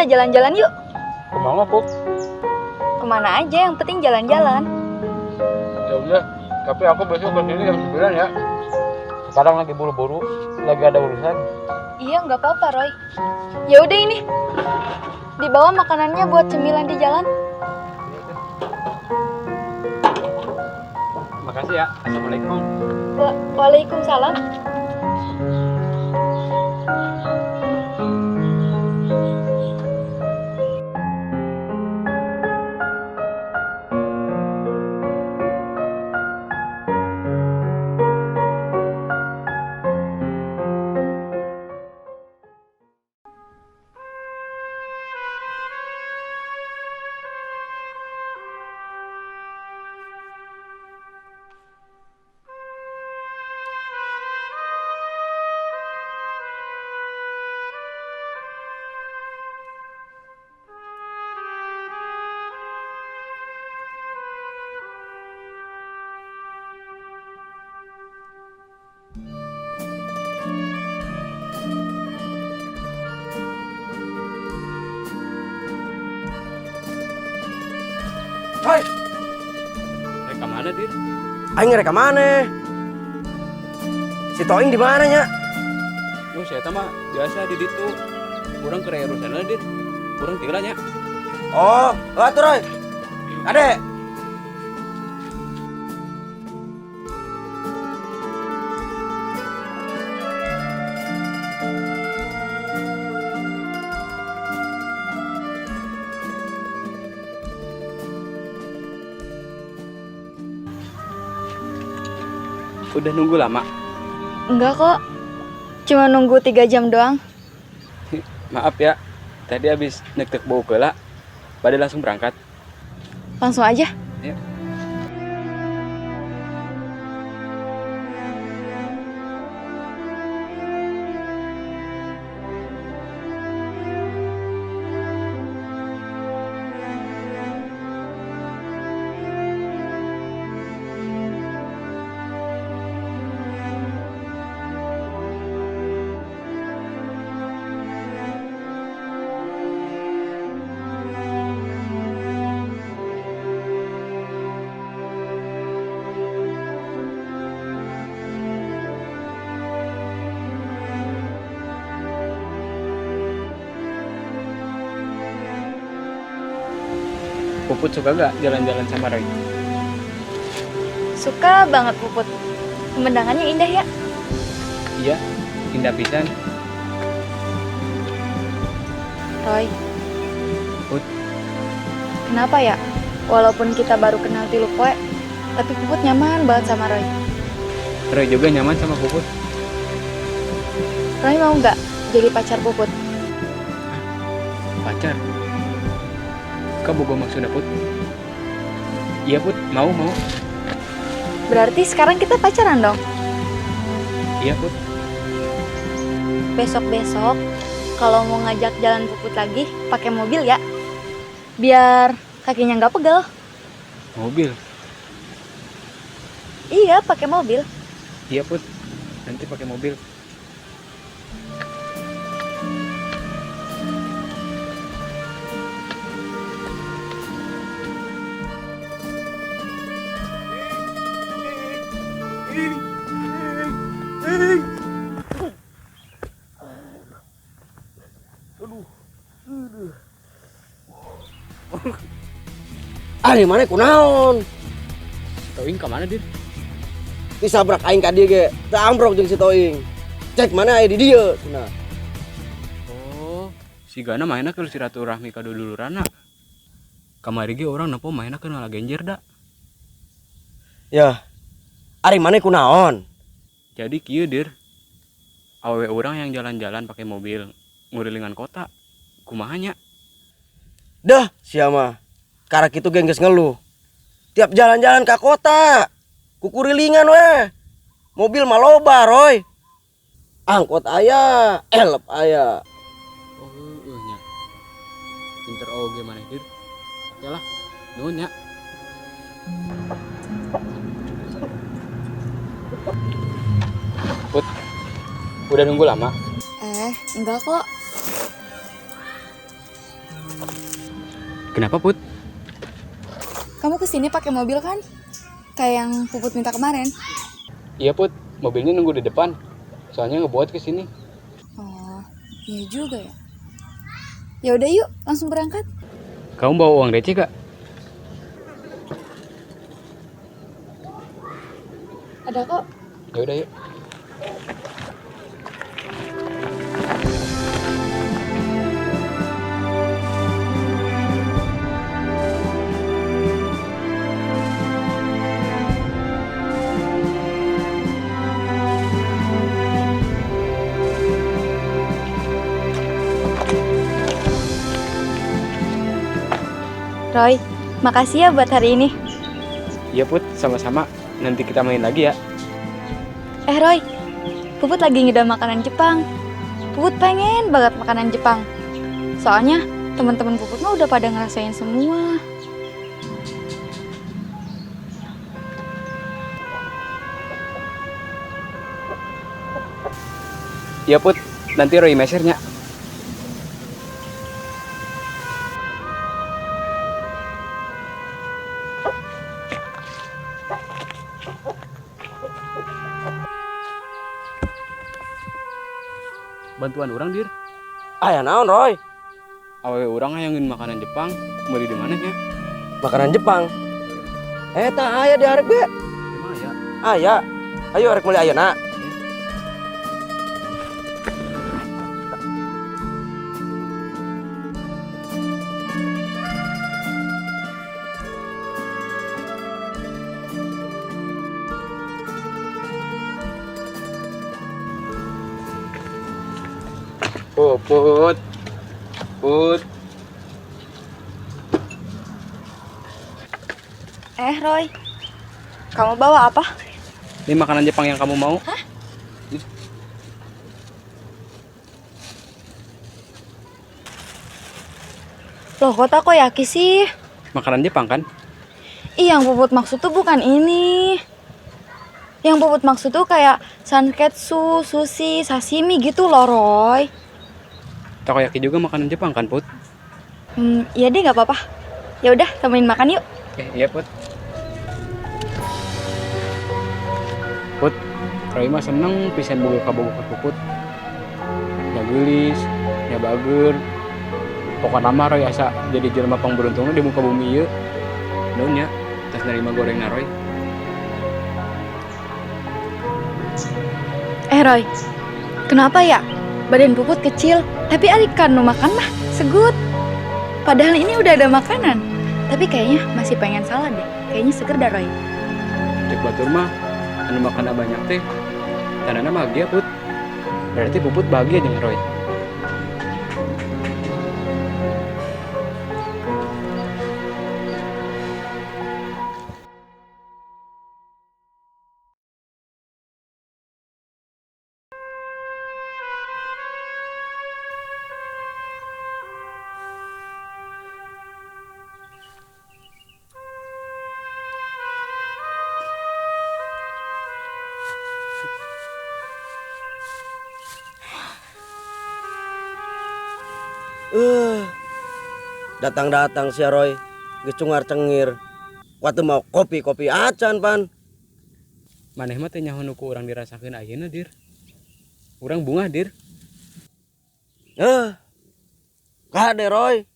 kita jalan-jalan yuk. Kemana, Put? Kemana aja, yang penting jalan-jalan. Ya udah, tapi aku besok ke sini jam 9 ya. Sekarang lagi buru-buru, lagi ada urusan. Iya, nggak apa-apa, Roy. Ya udah ini. Dibawa makanannya buat cemilan di jalan. Makasih ya. Assalamualaikum. Waalaikumsalam. Hoi, Rek ka mana, Dir? Aing ngerek ka mana? Si Toing di mana nya? Duh, saya mah biasa di ditu. Urang keur aya urusanna, Dir. Urang tinggal nya. Oh, atuh Roy. Ade. Udah nunggu lama? Enggak kok. Cuma nunggu 3 jam doang. Maaf ya, tadi habis nektek bau kela, pada langsung berangkat. Langsung aja. Ya. Puput suka gak jalan-jalan sama Roy? Suka banget, Puput. Pemandangannya indah ya? Iya, indah pisan. Roy. Put. Kenapa ya? Walaupun kita baru kenal 3 poe, tapi Puput nyaman banget sama Roy. Roy juga nyaman sama Puput. Roy mau nggak jadi pacar Puput? Hah? Pacar? Kau bogo maksudnya, Put? Iya, Put, mau, mau. Berarti sekarang kita pacaran dong? Iya, Put. Besok-besok kalau mau ngajak jalan Puput lagi, pakai mobil ya. Biar kakinya nggak pegel. Mobil? Iya, pakai mobil. Iya, Put. Nanti pakai mobil. Ah, di mana kunaon? Si Toing ke mana, Dir? Disabrak aing ka dieu ge. Teu ambrok jeung si Toing. Cek mana aya di dieu cenah. Oh, si Gana mainna keur silaturahmi ka dulurana. Kamari ge urang nempo mainna keur ngalagenjer da. Ya. Ari mana kunaon? Jadi kieu, Dir. Awewe urang yang jalan-jalan pakai mobil ngurilingan kota. Kumaha nya? Dah, sia mah. Karak itu geng geus ngeluh. Tiap jalan-jalan ke kota, kukurilingan weh. Mobil mah loba, Roy. Angkot aya, elep aya. Oh, heueuh nya. Pinter oge maneh, Dir. Oke lah, nuhun nya. Put, udah nunggu lama? Enggak kok. Kenapa, Put? Kamu kesini pakai mobil kan? Kayak yang Puput minta kemarin. Iya, Put. Mobilnya nunggu di depan. Soalnya ngebuat kesini. Oh, iya juga ya. Ya udah yuk, langsung berangkat. Kamu bawa uang receh gak? Ada kok. Ya udah yuk. Roy, makasih ya buat hari ini. Iya, Put. Sama-sama. Nanti kita main lagi ya. Roy, Puput lagi ngidam makanan Jepang. Puput pengen banget makanan Jepang. Soalnya teman-teman Puput mah udah pada ngerasain semua. Iya, Put. Nanti Roy mesernya. Bantuan orang, Dir. Aya naon, Roy? Awewe urang hayangin makanan Jepang, beli di mana nya? Makanan Jepang. Eta aya di hareup ge. Emang aya? Aya. Ayo rek meuli ayeuna. Puput. Put. Roy, kamu bawa apa? Ini makanan Jepang yang kamu mau. Hah? Ini. Loh, kok takoyaki sih? Makanan Jepang kan? Ih, yang Puput maksud tuh bukan ini. Yang Puput maksud tuh kayak sanketsu, sushi, sashimi gitu loh, Roy. Takoyaki juga makanan Jepang kan, Put? Iya deh, nggak apa-apa. Ya udah, temenin makan yuk. Iya, Put. Put, Roy mah seneng pisan boga kabogoh ka Puput. Ya geulis, ya bager. Pokokna mah Roy asa jadi jelema pangberuntungna di muka bumi ieu. Nuhun nya, tas nerima gorengna Roy. Roy, kenapa ya? Badan Puput kecil, tapi ari kan nu makan mah segut. Padahal ini udah ada makanan. Tapi kayaknya masih pengen salad deh. Kayaknya seger dah, Roy. Cek batur mah, anu makan banyak teh, tandana bahagia, Put. Berarti Puput bahagia jeung Roy. Datang-datang si Roy, geus cungar cengir. Waktu mau kopi-kopi acan pan. Maneh mah teh nyaho nu ku urang dirasakeun ayeuna, Dir. Urang bungah, Dir. Kade Roy.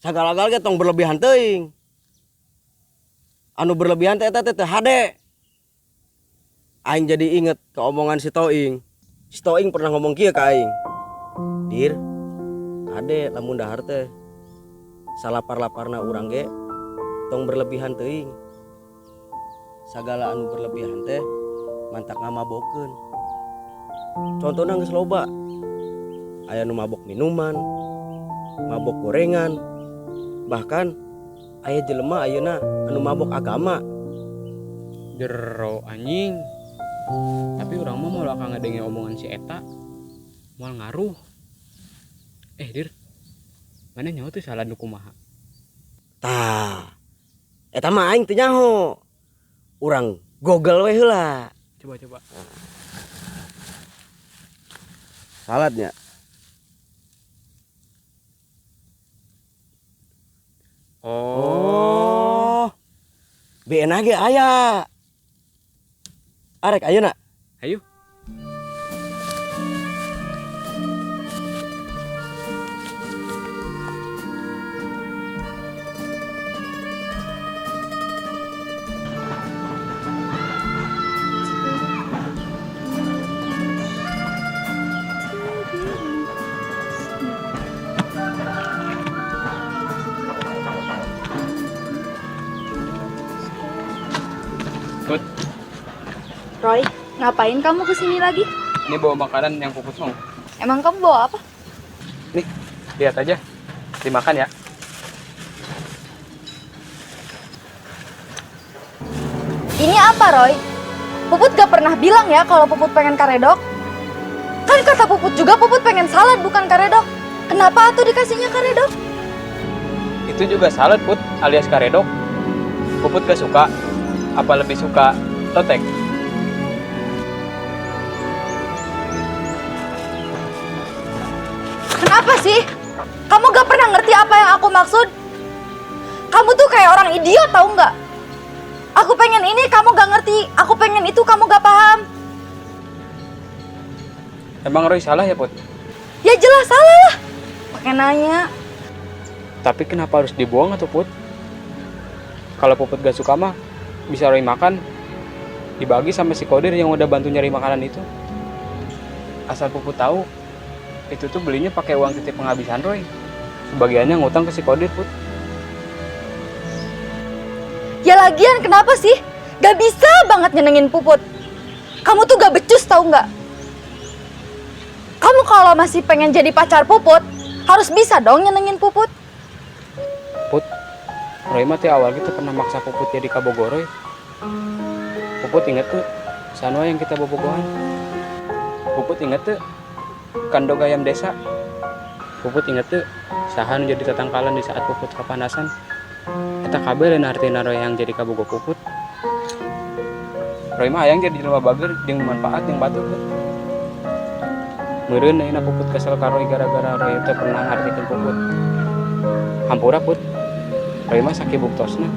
Sagala-gala ge tong berlebihan teuing. Anu berlebihan teh eta teh teu hade. Aing jadi inget ke omongan si Toing. Si Toing pernah ngomong kieu ka aing. Dir, kade lamun dahar teh salapar-laparna urang ge tong berlebihan teuing. Sagala anu berlebihan teh mantak ngamabokeun. Contohna geus loba. Aya nu mabok minuman, mabok gorengan, bahkan aya jelema ayeuna anu mabok agama. Jero anjing. Tapi urang mah moal akang ngadenge omongan si eta. Moal ngaruh. Dir. Mana nyaho tuh salah nu kumaha? Tah. Eta mah aing teu nyaho. Urang Google we heula. Coba, coba. Saladnya. Oh. Oh. BNA ge aya. Arek ayeuna. Ayo. Put, Roy, ngapain kamu kesini lagi? Ini bawa makanan yang Puput mau. Emang kamu bawa apa? Nih, lihat aja. Dimakan ya. Ini apa, Roy? Puput gak pernah bilang ya kalau Puput pengen karedok. Kan kata Puput juga Puput pengen salad bukan karedok. Kenapa tuh dikasihnya karedok? Itu juga salad, Put, alias karedok. Puput gak suka. Apa lebih suka lotek? Kenapa sih? Kamu gak pernah ngerti apa yang aku maksud? Kamu tuh kayak orang idiot tau nggak? Aku pengen ini, kamu gak ngerti. Aku pengen itu, kamu gak paham. Emang Roy salah ya, Put? Ya jelas salah lah. Pakai nanya. Tapi kenapa harus dibuang atau Put? Kalau Puput gak suka mah, bisa Roy makan. Dibagi sama si Kodir yang udah bantu nyari makanan itu. Asal Puput tahu, itu tuh belinya pakai uang titip penghabisan Roy. Sebagiannya ngutang ke si Kodir, Put. Ya lagian kenapa sih? Gak bisa banget nyenengin Puput. Kamu tuh gak becus tau nggak? Kamu kalau masih pengen jadi pacar Puput, harus bisa dong nyenengin Puput. Put, Roy mah awal gitu pernah maksa Puput jadi kabogoh Roy. Puput inget tuh, Sanwa yang kita bobogohan. Puput inget tuh, kandog ayam desa. Puput inget tuh, saha nu jadi tetangkalan di saat Puput kepanasan. Eta kabeh lain artina Roy yang jadi kabogoh Puput. Roy mah hayang jadi jelema bager jeung manfaat jeung batur, Put. Meureun ayeuna Puput kesel ka Roy gara-gara Roy teu pernah ngartikeun Puput. Hampura, Put. Roy mah sakieu buktosna.